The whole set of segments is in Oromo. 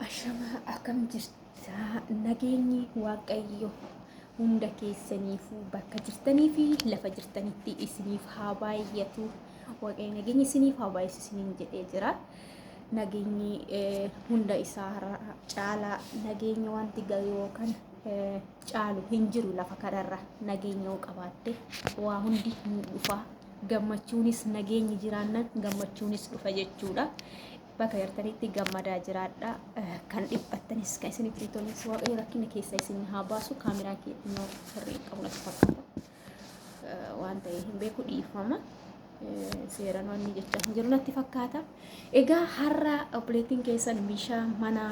Ashamaa, akkam jirta? Nageenyi Waaqayyo hunda keessaniifuu bakka jirtanii fi lafa jirtanitti isiniif haa baay'atu. Waaqayyo nageenya isiniif haa baay'isu isiniin jedhee jira. Nageenyi hunda isaa caalaa nageenya wanti galu yookaan caalu hin jiru lafa kanarra. Nageenya yoo qabaatte waa hundi hin dhufa. Gammachuunis nageenyi jiraannan gammachuunis dhufa jechuudha. Bakka jirtanitti gammadaa jiraadha. Kan dhiphattanis, kan isinitti hin tolles, Waaqayyo rakkina keessa isin haa baasu. Kaameraa keenya sirrii hin qabu natti fakkaata. Waan ta'e hin beeku, dhiifama. Seeraan wanni jechaa hin jiru natti fakkaata. Egaa har'a obboleettiin keessan bishaan mana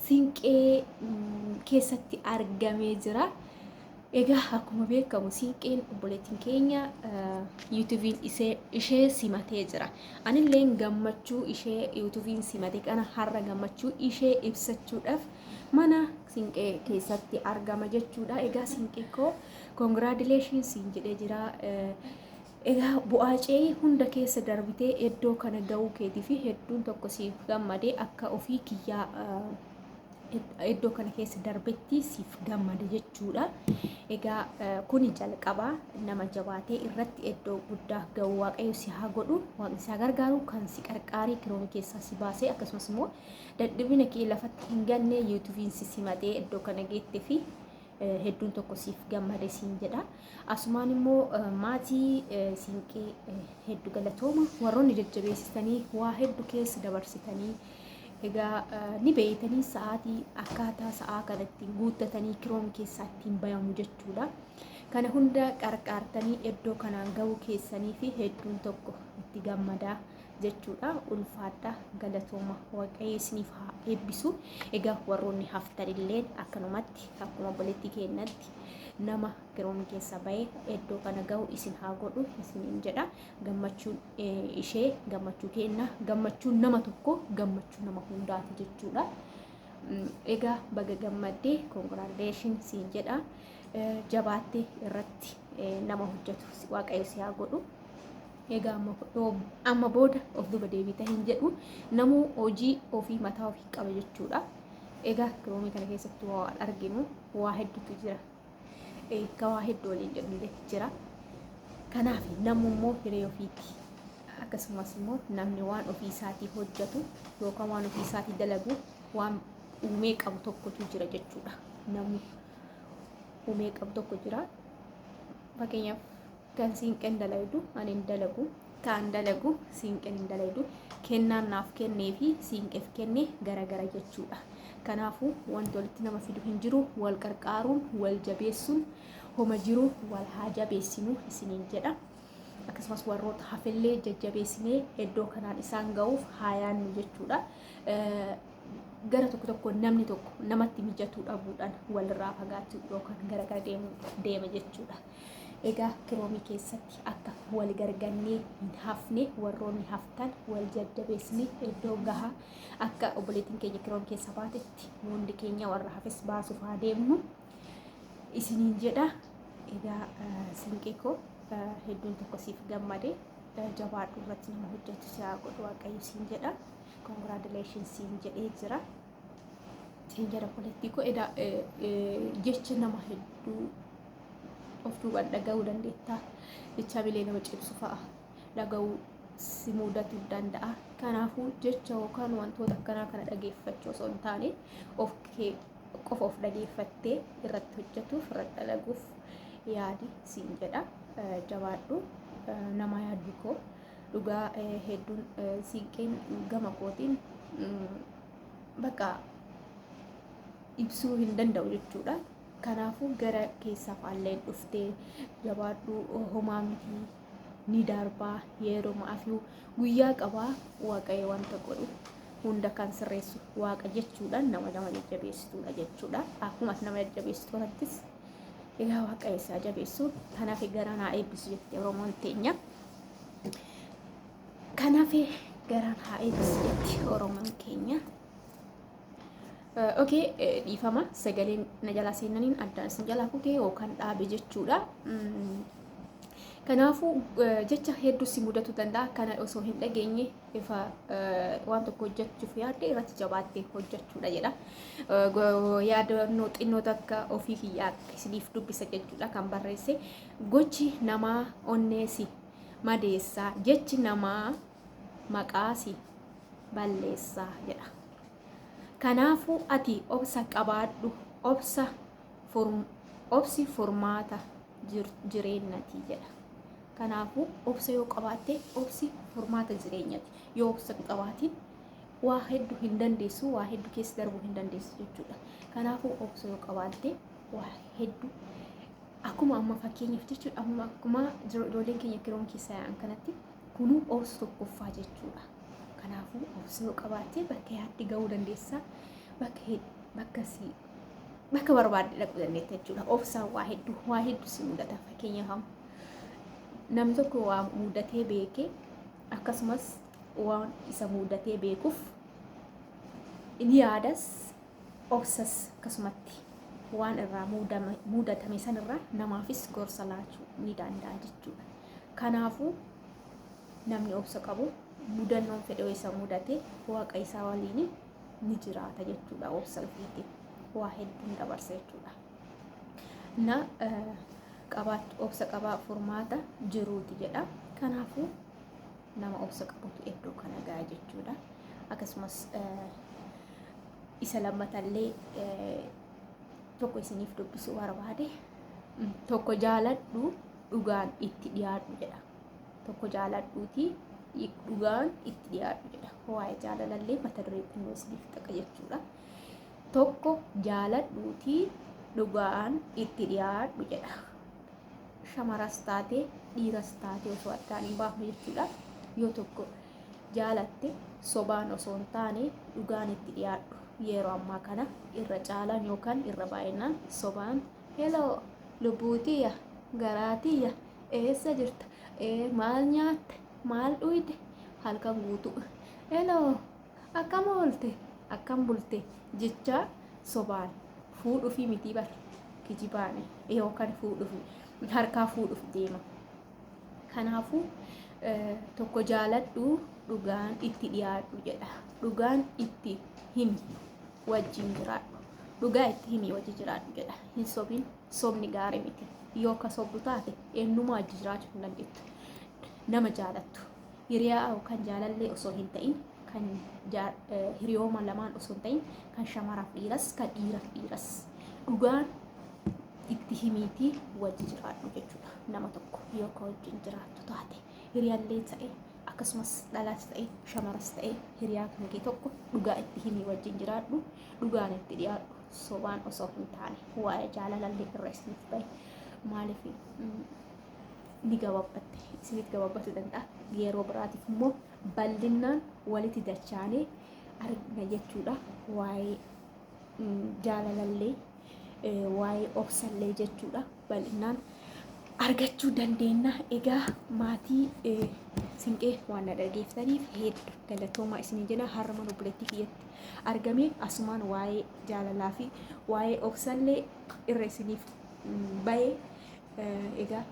Siinqee keessatti argamee jira. Egaa akkuma beekamu Siinqeen obboleettiin keenya yuutuubiin ishee simatee jira. Anilleen gammachuu ishee yuutuubiin simate kana har'a gammachuu ishee ibsachuudhaaf mana Siinqee keessatti argama jechuudha. Egaa Siinqee koo, congratulations siin jedhee jira. Egaa bu'aa ce'ii hunda keessa darbitee iddoo kana ga'uu keetii fi hedduun tokko siif gammade. Akka ofii kiyyaa iddoo kana keessa darbetti siif gammade jechuudha. Egaa kuni jalqaba. Nama jabaatee irratti iddoo guddaa ga'u Waaqayyo si haa godhu. Waaqni si haa gargaaru. Kan si qarqaaree Chrome keessaa si baasee, akkasumas immoo dadhabina kee lafatti hin ganne, yuutuubiin si simatee iddoo kana geette fi hedduun tokko siif gammade siin jedha. Asumaan immoo maatii Siinqee hedduu galatooma. Warroonni jajjabeessitanii waa hedduu keessa dabarsitanii, egaa ni beeytanii, sa'aatii akkaataa sa'aa kana ittiin guuttatanii Chrome keessaa ittiin bayamu jechuudha. Kana hunda qarqaartanii iddoo kanaan ga'uu keessanii fi hedduun tokko itti gammadaa jechuudha. Ulfaadha, galatooma, Waaqayyo isiniif haa eebbisu. Egaa warroonni haftanillee akkanumatti akkuma obboleettii keenyatti nama Chrome keessa bahee iddoo kana ga'u isin haa godhu isiniin jedha. Gammachuun ishee gammachuu kenna. Gammachuun nama tokko gammachuu nama hundaati jechuudha. Egaa baga gammaddee, congratulation siin jedha. Jabaattee irratti nama hojjetu Waaqayyo si haa godhu. Egaa amma booda of duba deebita hin jedhu. Namuu hojii ofii mataa ofii qaba jechuudha. Egaa Chrome kana keessatti waa arginu waa hedduutu jira. Ka waa hedduu waliin jedhullee jira. Kanaaf namni immoo hiree ofiiti. Akkasumas immoo namni waan ofii isaatii hojjetu yookaan waan ofii isaatii dalagu waan uumee qabu tokkotu jira jechuudha. Namni uumee qabu tokko jira. Fakkeenyaaf, kan Siinqeen dalaydu ani hin dalagu. Kaan dalagu Siinqeen hin dalaydu. Kennaan naaf kennee fi Siinqeef kenne garagara jechuudha. Kanaafuu wanti walitti nama fidu hin jiru. Wal qarqaaruun, wal jabeessuun homa jiru, wal haa jabeessinu isiniin jedha. Akkasumas warroota hafellee jajjabeessinee iddoo kanaan isaan ga'uuf haa yaadnu jechuudha. Gara tokko tokko namni tokko namatti mijatuu dhabuudhaan walirraa fagaachuu yookaan gara deemuu deema jechuudha. Egaa Chrome keessatti akka wal gargannee hin hafne, warroonni haftan wal jajjabeessine iddoo gahaa akka obboleettiin keenya Chrome keessa baatetti hundi keenya warra hafes baasuuf haa deemnu isiniin jedha. Egaa Siinqee koo, hedduun tokko siif gammade. Jabaadhu, irratti nama hojjetu si haa godhu Waaqayyo siin jedha. Congratulations siin jedhee jira. Siin jedha, obboleettii koo. Edaa jecha nama hedduu of duubaan dhaga'uu dandeetta. Jecha bilee nama cibsu fa'a dhaga'uu si mudatuu danda'a. Kanaafuu jecha yookaan wantoota akkanaa kana dhageeffachuu osoo hin taane, of kee qofa of dhageeffattee irratti hojjetuuf, irratti dalaguuf yaadi siin jedha. Jabaadhu, nama yaaddu koo. Dhugaa hedduun Siinqeen gama kootiin bakka ibsuu hin danda'u jechuudha. Kanaafuu gara keessaa faalleen dhuftee jabaadhu, homaa miti, ni darbaa. Yeroo maafiyuu guyyaa qabaa. Waaqayyo wanta godhu hunda kan sirreessu Waaqa jechuudhaan nama jajjabeessituudha jechuudha. Akkuma nama jajjabeessitu kanattis egaa Waaqayyo isaa jabeessu. Kanaaf garaan haa eebbisu jette Oromoon teenya. Kanaaf garaan haa eebbisu jetti Oromoon keenya. Okay, dhiifama, sagaleen na jalaa seenaniin addaan isin jalaa kutee yookaan dhaabe jechuudha. Kanaafuu jecha hedduu si mudatu danda'a. Kana osoo hin dhageenye ifa waan tokko hojjechuuf yaadde irratti jabaattee hojjechuudha jedha. Yaadannoo xinnoo takka ofii kiyyaa isiniif dubbisa jechuudha kan barreesse. Gochi namaa onneesi madeessaa, jechi namaa maqaasi balleessaa jedha. Kanaafuu ati obsa qabaadhu, obsa obsi furmaata jireennati jedha. Kanaafuu obsa yoo qabaatte obsi furmaata jireenyati. Yoo obsa hin qabaatin waa hedduu hin dandeessu, waa hedduu keessa darbuu hin dandeessu jechuudha. Kanaafuu obsa yoo qabaatte waa hedduu akkuma amma fakkeenyaaf jechuudha amma akkuma ijoolleen keenya kiroon keessa yaa'an kanatti kunuu obsa tokkoffaa jechuudha. Kanaafuu obsa yoo qabaatte bakka yaadde ga'uu dandeessa. Bakka bakka si bakka barbaadde dhaquu dandeetta jechuudha. Obsaan waa hedduu waa hedduu si mudata. Fakkeenyaaf namni tokko waa mudatee beekee akkasumas waan isa mudatee beekuuf ni yaadas obsas akkasumatti waan irraa mudatame sanirraa namaafis gorsa laachuu ni danda'a jechuudha. Kanaafuu namni obsa qabu mudannoon fedhe isa mudate waaqa isaa waliin ni jiraata jechuudha obsa ofiitiin waa hedduun dabarsa jechuudha. Na qabaachuu obsa qabaa furmaata jiruuti jedha. Kanaafuu nama obsa qabutu iddoo kana ga'a jechuudha. Akkasumas isa lammatallee tokko isiniif dubbisuu barbaade tokko jaaladhu dhugaan itti dhiyaadhu jedha. Tokko jaaladhuutii dhugaan itti dhiyaadhu jedha. Waa'ee jaalalallee mata duree xinnoo isiniif taqa jechuudha. Tokko jaaladhuutii dhugaan itti dhiyaadhu jedha. Shamaras taate dhiiras taate osoo addaan hin baafne jechuudha. Yoo tokko jaalatte sobaan osoo hin taane dhugaan itti dhiyaadhu. Yeroo ammaa kana irra caalaan yookaan irra baay'inaan sobaan heloo lubbuutiyya garaatiyya eessa jirta ee maal nyaatte maal dhuyde halkan guutuu heloo akkam oolte akkam bulte jechaa sobaan fuudhuufii mitii bar kijibaane yookaan fuudhuuf harkaa fuudhuuf deema. Kanaafuu tokko jaaladhu dhugaan itti dhiyaadhu jedha. Dhugaan itti himi wajjin jiraadhu. Dhugaa itti himi wajjin jiraadhu jedha. Hin sobin sobni gaarii miti. Yoo ka sobdu taate eenyumaa wajjin jiraachuu hin dandeettu. Nama jaalattu. Hiriyaa yookaan jaalallee osoo hin ta'in kan hiriyooma lamaan osoo hin ta'in kan shamaraaf dhiiras kan dhiiraaf dhiiras. Dhugaan itti himiitii wajji jiraadhu jechuudha. Nama tokko yoo ka wajjin jiraattu taate hiriyaallee ta'e akkasumas dhalaas ta'e shamaras ta'e hiriyaa kan kee tokko dhugaa itti himii wajjin jiraadhu dhugaan itti dhiyaadhu sobaan osoo hin taane waa'ee jaalalallee irra isiniif bahe maaliif ni gabaabbatte isiniif gabaabbachuu danda'a yeroo biraatiif immoo bal'innaan walitti dachaanee argina jechuudha waa'ee jaalalallee waa'ee obsallee jechuudha bal'inaan argachuu dandeenya. Egaa maatii sinqee waan na dhageeffataniif hedduu galatoomaa isinii jenna. Har'a mana obboleettii kiyyatti argame asumaan waa'ee jaalalaa fi waa'ee obsallee irra isiniif bahee egaa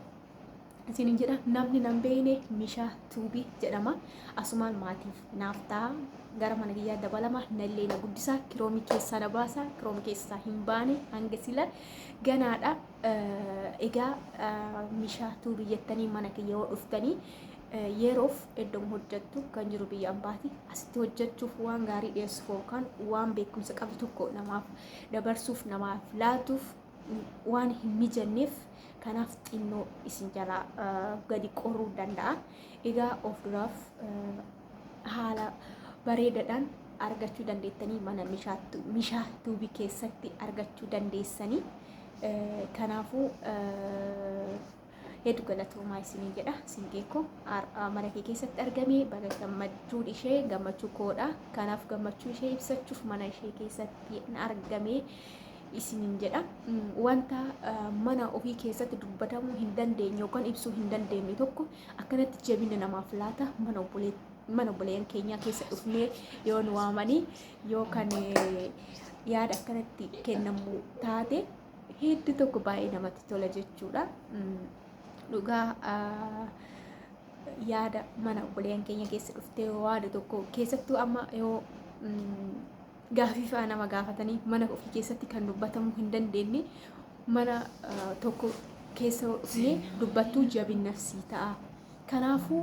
isiniin jedha namni nan beekne Mishaa Tuubii jedhama. Asumaan maatiif naaf ta'a. Gara mana kiyyaa dabalama. Nallee na guddisa. Kiroomii keessaa na baasa. Kiroomii keessaa hin baane hanga sila ganaadha. Egaa Mishaa Tuubii jettanii mana kiyya yoo dhuftanii yeroof iddoon hojjettu kan jiru biyya ambaati. Asitti hojjechuuf waan gaarii dhiyeessuuf yookaan waan beekumsa qabdu tokko namaaf dabarsuuf namaaf laatuuf waan hin mijanneef kanaaf xinnoo isin jalaa gadi qorruu danda'a. Egaa of duraaf haala bareedaadhaan argachuu dandeettanii mana mishaa tuubii keessatti argachuu dandeessanii. Kanaafuu hedduu galatoomaa isiniin jedha. Sinqee koo mana kee keessatti argame baga gammachuun ishee gammachuu koodha. Kanaaf gammachuu ishee ibsachuuf mana ishee keessatti argame isiniin jedha. Wanta mana ofii keessatti dubbatamuu hin dandeenye yookaan ibsuu hin dandeenye tokko akkanatti jabina namaaf laata mana obboleeyyan keenyaa keessa dhufnee yoo nu waamanii yoo kan yaada akkanatti kennamu taate hedduu tokko baay'ee namatti tola jechuudha. Dhugaa yaada mana obboleeyyan keenya keessa dhuftee waada tokko keessattuu amma yoo gaafii fa'a nama gaafatanii, mana ofii keessatti kan dubbatamuu hin dandeenye mana tokko keessa dhufnee dubbattuu jabina sii ta'a. Kanaafuu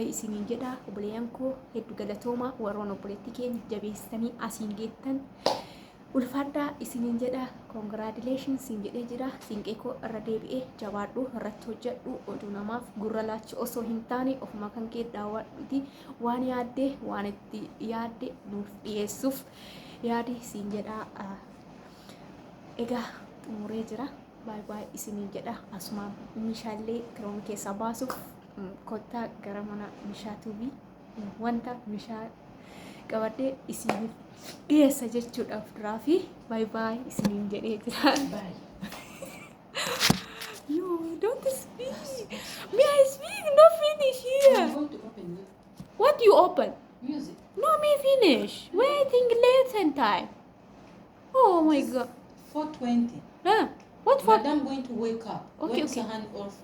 isiniin jedha, obboleeyyan koo, hedduu galatooma. Warroon obboleettii keenya jabeessanii asiin geettan, ulfaadhaa isiniin jedha. Congratulations siin jedhee jira. Siinqee koo, irra deebi'ee jabaadhu, irratti hojjedhu. Oduu namaaf gurra laachi osoo hin taane, ofuma kan kee daawwadhuti waan yaadde, waan itti yaadde nuuf dhiyeessuuf yaadi siin jedha. Egaa xumuree jira. Baay'ee baay'ee isiniin jedha. Asuma meeshaalee kiroon keessaa baasuuf kottaa gara mana Mishaa Tuubii. Wanta meeshaa qabadhee isiniif dhiyeessa jechuudhaaf duraa fi baay'ee baay'ee isiniin jedhee jira. Bye. No, don't speak. May I speak? No, finish here. I'm going to open it. What you open? Music. No, me finish. Waiting late and time. Oh my God. 4:20. Huh? What for? Madam going to wake up. Okay, Wipes okay. her hand off.